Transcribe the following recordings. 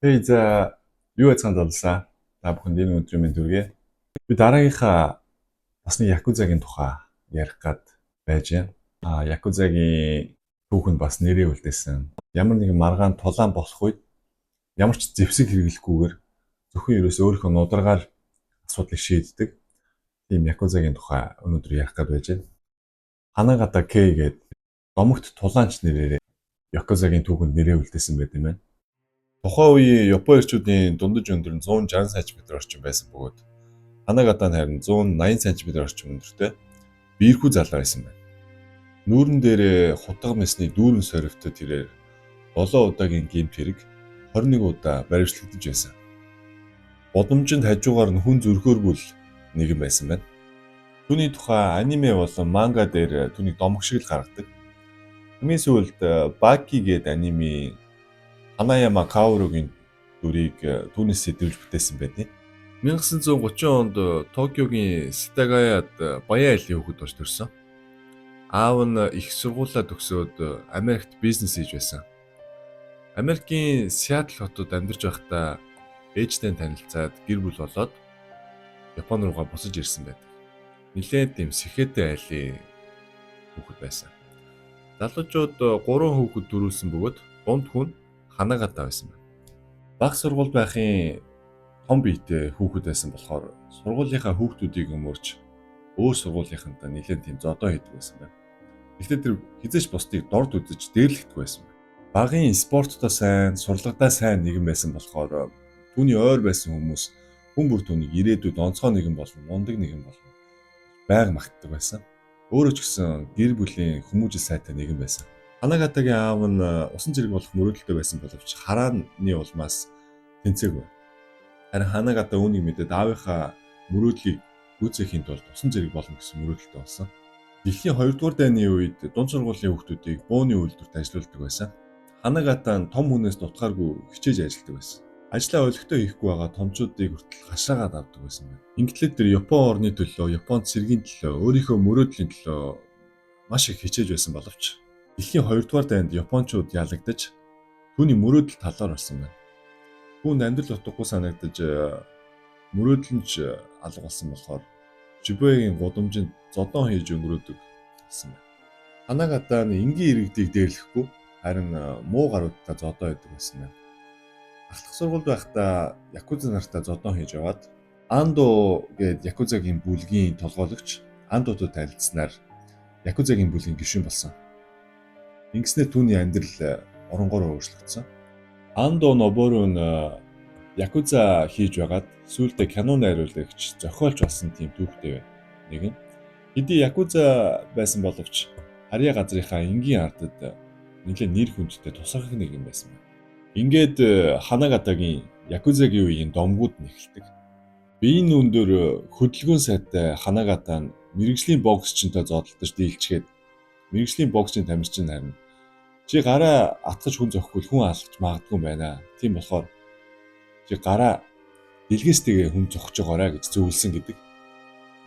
Hey, за, юу яцхан залсаа. Та бүхэнд энэ өдрийн мэнд хүргэе. Би дараагийнхаа бас нэг якузагийн тухай ярих гад байж байна. Якузагийн түүхэнд бас нэрээ үлдээсэн. Ямар нэгэн маргаан тулаан болох үед ямар ч зэвсэг хэрэглэхгүйгээр зөвхөн ерөөсөө өөрийнхөө нударгаар асуудлыг шийддэг. Тийм якузагийн тухай өнөөдөр ярих гад байж байна. Ханагата Кей гээд домогт тулаанч нэрээрээ якузагийн түүхэнд нэрээ үлдээсэн байт юм байна. Тухайн үеийн Япон эрчүүдийн дундаж өндөр нь 160 см орчим байсан бөгөөд Ханагата нь харин 180 см орчим өндөртэй биерхүү залуу байсан байна. Нүүрэн дээрээ хутга мэсний дүүрэн сорвитой тэрээр 7 удаагийн гэмт хэрэг, 21 удаа баривчлагдаж байсан. Бодомжинд хажуугаар нь хүн зүрхөөргүй л нэгэн байсан байна. Түүний тухай аниме болон манга дээр түүнийг домог шиг л гаргадаг. Хамгийн сүүлд Баки гээд анимын Ханаяма Каоругийн дүрийг түүнээс сэдэвлэж бүтээсэн байдаг. 1930 онд Токиогийн Ситагаяд баян айлын хүүхэд болж төрсөн. Аав нь их сургуулиа төгсөөд Америкт бизнес хийж байсан. Америкийн Сиэтл хотод амьдарч байхдаа ээжтэй танилцаад гэр бүл болоод Япон руугаа буцаж ирсэн байдаг. Нилээн тийм сэхээтэй айлын хүүхэд байсан. Залуучууд гурван хүүхэд төрүүлсэн бөгөөд дунд хүн Ханагата байсан байна. Бага сургуульд байхын том биетэй хүүхэд байсан болохоор сургуулийнхаа хүүхдүүдийг өмөрч өөр сургуулийнхантай нэлээд тийм зодоо хийдэг байсан байна. Гэхдээ тэр хэзээ ч бусдыг дорд үзэж дээрлэхдэггүй байсан байна. Багын спорттой сайн, сурлагадаа сайн нэгэн байсан болохоор түүний ойр байсан хүмүүс хүн бүр түүнийг ирээдүйд онцгой нэгэн болон мундаг нэгэн болно байнга магтдаг байсан. Өөрөө ч гэсэн гэр бүлийн хүмүүжил сайтай нэгэн байсан. Ханагатагийн аав нь усан цэрэг болох мөрөөдөлтэй байсан боловч харааны улмаас тэнцээгүй. Харин Ханагата үүнийг мэдээд аавынхаа мөрөөдлийг гүйцээхийн тулд усан цэрэг болно гэсэн мөрөөдөлтэй болсон. Дэлхийн 2 дугаар дайны үед дунд сургуулийн хүүхдүүдийг бууны үйлдвэрт ажилуулдаг байсан. Ханагата нь том хүнээс дутгааргүй хичээж ажилладаг байсан. Ажлаа олигтой хийхгүй байгаа томчуудыг хүртэл хашаагаад авдаг байсан байна. Ингэтлээ тэр Япон орны төлөө, Японд цэргийн төлөө, өөрийнхөө мөрөөдлийн төлөө маш их хичээж байсан боловч дэлхийн 2 дугаар дайнд Япончууд ялагдаж түүний мөрөөдөл талаар болсон байна. Түүнд амьдрал утгагүй санагдаж, мөрөөдөл нь ч алга болсон болохоор Шибуягийн гудамжинд зодоон хийж өнгөрөөдөг болсон байна. Ханагата нь энгийн иргэдийг дээрлэхгүй, харин муу гаруудтай зодоо хийдэг байсан байна. Ахлах сургуульд байхдаа якуза нартай зодоон хийж яваад Андо гээд якузагийн бүлгийн толгойлогч Андотой танилцсанаар якузагийн бүлгийн гишүүн болсон. Ингэснээр түүний амьдрал оронгоор өөрчлөгдсөн. Андо Нобору нь якуза хийж байгаад сүүлдээ кино найруулагч, зохиолч болсон тийм түүхтэй нэгэн. Хэдий якуза байсан боловч харьяа газрынхаа энгийн ардад нэлээд нэр хүндтэй тусгах нэгэн байсан байна. Ингээд Ханагатагийн якузагийн үеийн домгууд нь эхэлдэг. Биеийн өндөр, хөдөлгөөн сайтай Ханагата нь мэргэжлийн боксчинтой зодолдож дийлчгээд мэргэжлийн боксчийн тамирчин харин чи гараа атгаж хүн зохихгүй хүн алгаж магадгүй байна. Тийм болохоор чи гараа дэлгээстэйгээ хүн зохиж байгаарай гэж зөвлөсөн гэдэг.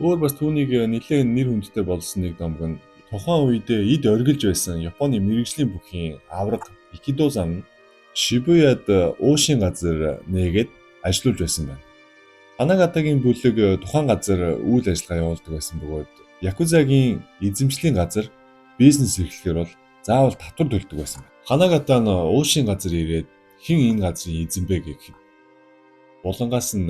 Өөр бас түүнийг нэлээд нэр хүндтэй болсон нэг домог нь тухайн үедээ эд оргилж байсан Японы мэргэжлийн бүхийн аварга Икидозан нь Шибуяд уушийн газар нээгээд ажиллуулж байсан байна. Ханагатагийн бүлэг тухайн газар үйл ажиллагаа явуулдаг байсан бөгөөд Якузагийн эзэмшлийн газар бизнес эрхлэхээр бол заавал татвар төлдөг байсан байна. Ханагата нь уушийн газар ирээд хэн энэ газрын эзэн бэ гэхэд булангаас нь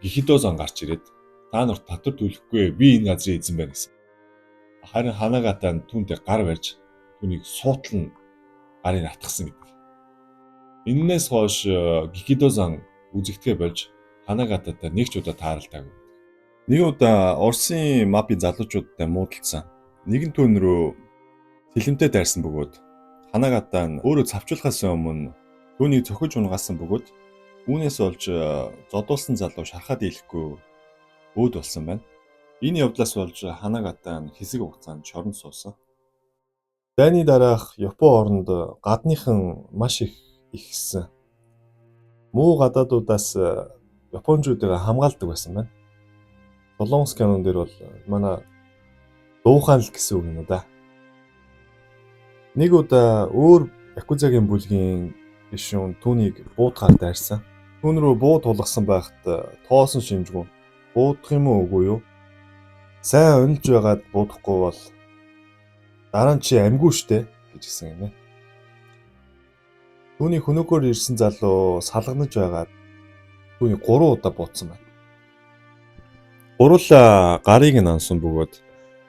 Гихидозан гарч ирээд та нарт татвар төлөхгүй, би энэ газрын эзэн байна гэсэн. Харин Ханагата нь түүнтэй гар барьж түүнийг суутлан гарыг атгасан гэдэг. Эннээс хойш Гикидозан үзэгдэхээ болж Ханагататай нэг ч удаа тааралдаагүй. Нэг удаа Оросын мафийн залуучуудтай муудалцсан. Нэгэн түүн рүү цэлэмтэй дайрсан бөгөөд Ханагата нь өөрөө цавчуулахаас өмнө түүнийг цохиж унгаасан бөгөөд үүнээс болж зодуулсан залуу шархаад ийлэхгүй өөд болсон байна. Энэ явдлаас болж Ханагата нь хэсэг хугацаанд шоронд суусан. Дайны дараах Япон оронд гадныхан маш их ихсэн. Муу гадаадуудаас японочдыг хамгаалдаг байсан байна. Солонгос кинон дээр бол манай дуухаан л гэсэн үг юм уу да. Нэг удаа өөр якузагийн бүлгийн гишүүн түүнийг буудахаар дайрсан. Түүн рүү буу тулгасан байхад тоосон шимжгүн буудах юм уу, үгүй юу? Сайн унилж байгаад буудахгүй бол дараа нь чи амьгүй штэ гэж хэлсэн гинэ. Түүний хөнөөгөөр ирсэн залуу салганаж байгаад түүний 3 удаа буудсан байна. Гуруулаа гарыг нь ансан бөгөөд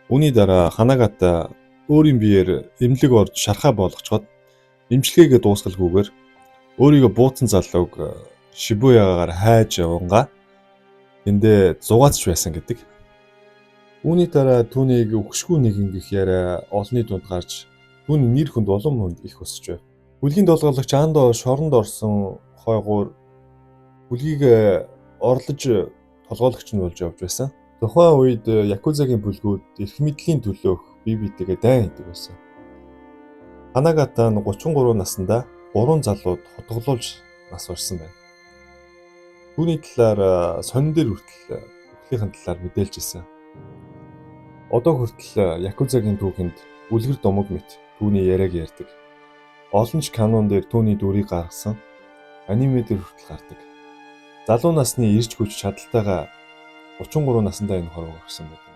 үүний дараа Ханагата өөрийн биеэр эмнэлэг орж шархаа болгочход эмчилгээгээ дуусгалгүйгээр өөрийгөө буудсан залууг Шибуягаар хайж явангаа тэндээ зугаацч байсан гэдэг. Үүний дараа түүнийг үхшгүй нэгэн гэх яриа олонний дунд гарч, түүний нэр хүнд улам хүнд их өсөж байв. Бүлгийн толгойлогч Андо шоронд орсон хойгуур бүлгийг орлож толгойлогч нь болж явж байсан. Тухайн үед Якузагийн бүлгүүд эрх мэдлийн төлөөх бие биетэйгээ дайн хийдэг байсан. Ханагата нь 33 наснда гурван залууд хутгалуулж нас барсан байна. Түүний талаар сонин дээр хүртэл үхлийнхэн талаар мэдээлж ирсэн. Одоо хүртэл Якузагийн түүхэнд үлгэр домог мэт түүний яриаг ярьдаг. Олон ч кинон дээр түүний дүрийг гаргасан, аниме дээр хүртэл гардаг. Залуу насны эрч хүч чадалтайгаа 33 наснда энэ хорвоо орхисон байдаг.